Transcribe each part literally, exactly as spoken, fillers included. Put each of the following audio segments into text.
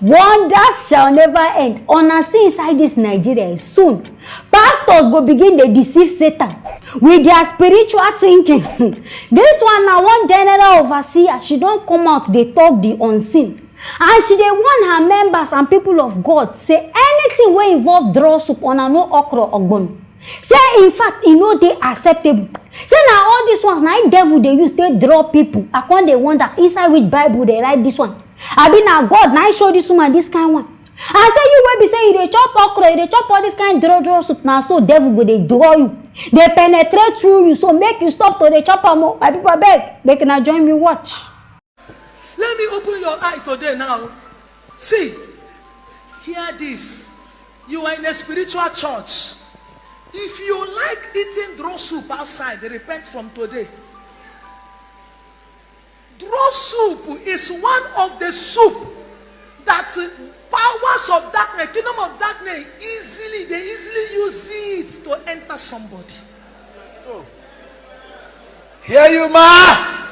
Wonders shall never end. Una see inside this Nigeria, eh, soon pastors go begin dey deceive Satan with their spiritual thinking. This one na one general overseer, she don come out dey talk the unseen, and she dey warn her members and people of God say anything wey involve draw soup, una no okra, ogbono. Say in fact e no dey acceptable. Say na all these ones na im devil dey use take draw people. I come dey wonder inside which Bible dey write this one. Abi na God na im show this woman this kind one. And say you wey be say you dey chop okra, you dey chop all this kind draw draw soup, na so devil go dey draw you, dey penetrate through you, so make you stop to dey chop am o. My people, abeg, make una join me watch. Let me open your eye today now. See, hear this. You are in a spiritual church. If you like eating draw soup outside, repent from today. Draw soup is one of the soup that powers of darkness, kingdom of darkness, easily, they easily use it to enter somebody. So, hear you, ma.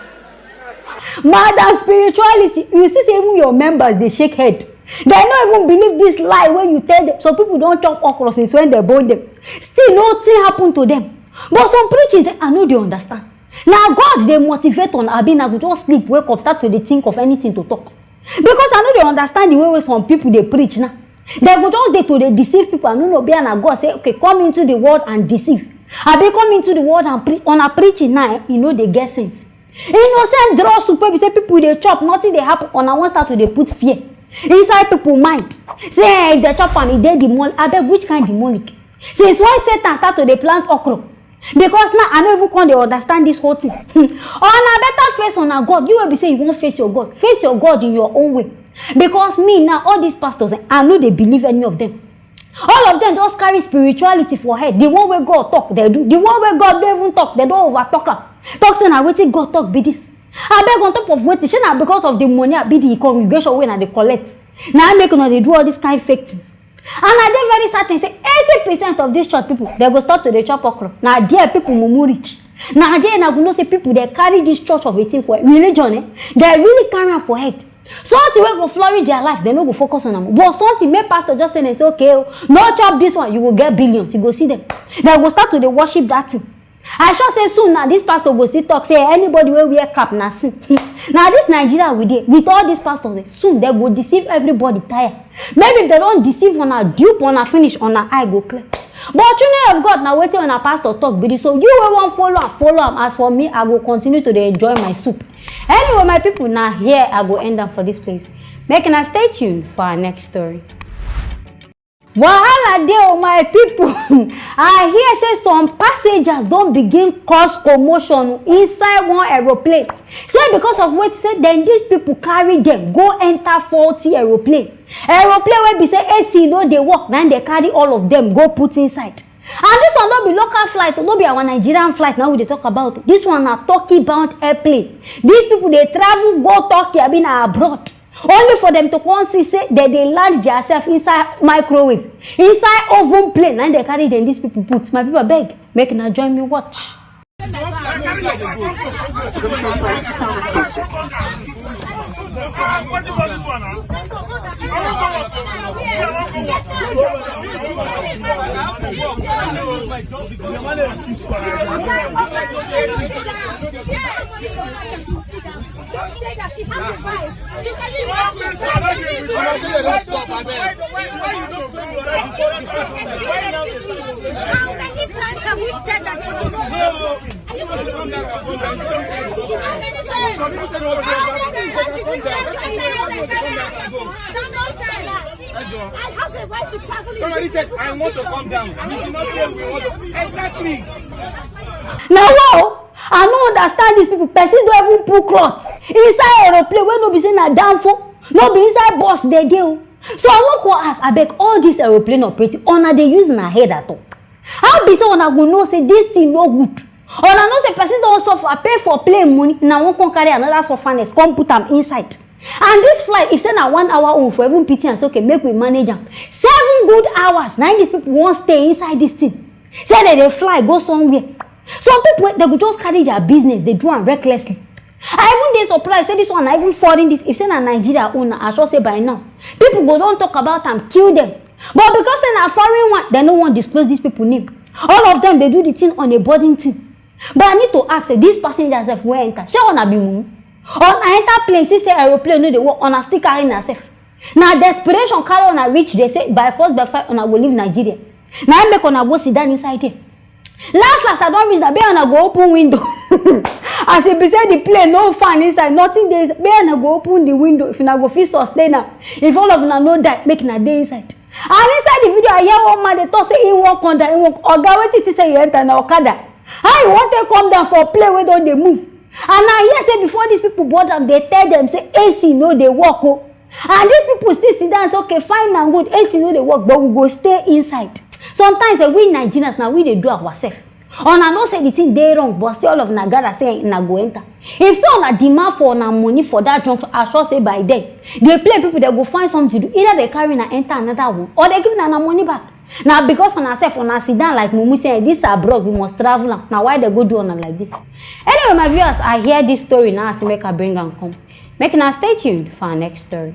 Madam, spirituality, you see say even your members dey shake head. Dem no even believe this lie wey you tell them. Some people don chop okra since when dem born them, still nothing happen to them. But some preaching say I no dey understand. Na God dey motivate una, abi na go just sleep, wake up, start to dey think of anything to talk? Because I no dey understand the way wey some people dey preach now. Dem go just dey to dey deceive people. I no know, be na God say, okay, come into the world and deceive. Abi come into the world and preach. Una preaching now, eh, e no dey get sense. Innocent draw soup wey be say people dey chop, nothing dey happen. Una wan start to dey put fear inside people mind. Say, eh, if dem chop am, e dey demon. Abeg, which kind demonic? Since when Satan start to dey plant okra? Because now I no even come dey understand this whole thing. Una better face una God. You wey be say you wan face your God, face your God in your own way. Because me now, all these pastors, eh, I no dey believe any of them. All of them just carry spirituality for head. The one wey God talk, dem do. The one wey God no even talk, dem don over talk am. Talk say na wetin God talk be this. Abeg, on top of wetin? Shey na because of the money, abi the congregation wey una dey collect, na make una dey do all this kind fake things? And I dey very certain say eighty percent of this church people, dem go start to dey chop okra. Na there people mumu reach. Na there una go know say people dey carry this church of a thing for religion, eh? Dem really carry am for head. Something wey go flourish their life, dem no go focus on am. But something make pastor just tell dem say, okay o, no chop this one, you go get billions, you go see them. Dem go start to dey worship that thing. I sure say soon now, this pastor go still talk say anybody wey wear cap na sin. Na this Nigeria we dey with all these pastors, eh, soon dem go deceive everybody tire. Maybe if dem don deceive una, dupe una finish, una eye go clear. But children of God, na wetin una pastor talk be this. So you wey wan follow am, follow am. As for me, I go continue to dey enjoy my soup. Anyway, my people, na here I go end am for this place. Make una stay tuned for our next story. Wahala dey o, my people. I hear say some passengers don begin cause commotion inside one aeroplane. Say because of wetin? Say dem, these people carry dem go enter faulty aeroplane. Aeroplane wey be say A C no dey work, na im dey carry all of dem go put inside. And this one no be local flight o, no be our Nigerian flight na we dey talk about. This one na Turkey bound airplane. These people dey travel go Turkey, abi na abroad, only for them to come see say dem dey land theirself inside microwave, inside oven plane, na im dey carry dem, these people put. My people, abeg, make una join me watch. I have the right to travel in this country. Somebody said, I want to come down. You did not say we want to. Exactly. Na wa o, I no understand these people. Person don even put cloth inside aeroplane wey no be say na danfo, no be inside bus dem dey o. So I wan come ask, abeg, all this aeroplane operating, una dey use una head at all? How be say una go know say this thing no good? Una know say person don suffer, pay for plane money, una wan come carry another sufferness, come put am inside. And this flight, if say na one hour own, for even pity am, say, okay, make we manage am. Seven good hours, na im these people wan stay inside this thing. Say dem dey fly go somewhere. Some people, eh, dem go just carry their business, dey do am recklessly. I even dey surprised say this one na even foreign this. If say na Nigeria own, I sure say by now people go don talk about am, kill them. But because say na foreign one, dem no wan disclose these people name. All of them dey do the thing on a boarding thing. But I need to ask, say, these passengers sef wey enter, shey una be mumu? Una enter plane, see say aeroplane no dey work, una still carry una sef. Na desperation carry una reach there, say by force by fire una go leave Nigeria. Na im make una go sit down inside there. Last last, I don reach that, beg una go open window. As e be say the plane no fan inside, nothing dey inside, beg una go open the window if una go fit sustain am. If all of una no die, make una dey inside. And inside the video, I hear one man dey talk say he wan come down, he wan, oga, wetin you think say you enter na okada? How you wan take come down for plane wey don dey move? And I hear say before these people board am, dey tell them say A C no dey work o. And these people still sit down say, okay, fine and good, A C no dey work, but we go stay inside. Sometimes eh, we Nigerians na we dey do ourselves. Una know say the thing dey wrong, but still all of una gather say una go enter. If say una demand for una money for that junction, I sure say by then the plane people dey go find something to do. Either they carry una enter another one or they give una una money back. Na because una sef una sit down like mumu say, "Eh, this abroad, we must travel am." Na why they go do una like this. Anyway, my viewers, I hear this story now, as make I bring am come. Make una stay tuned for our next story.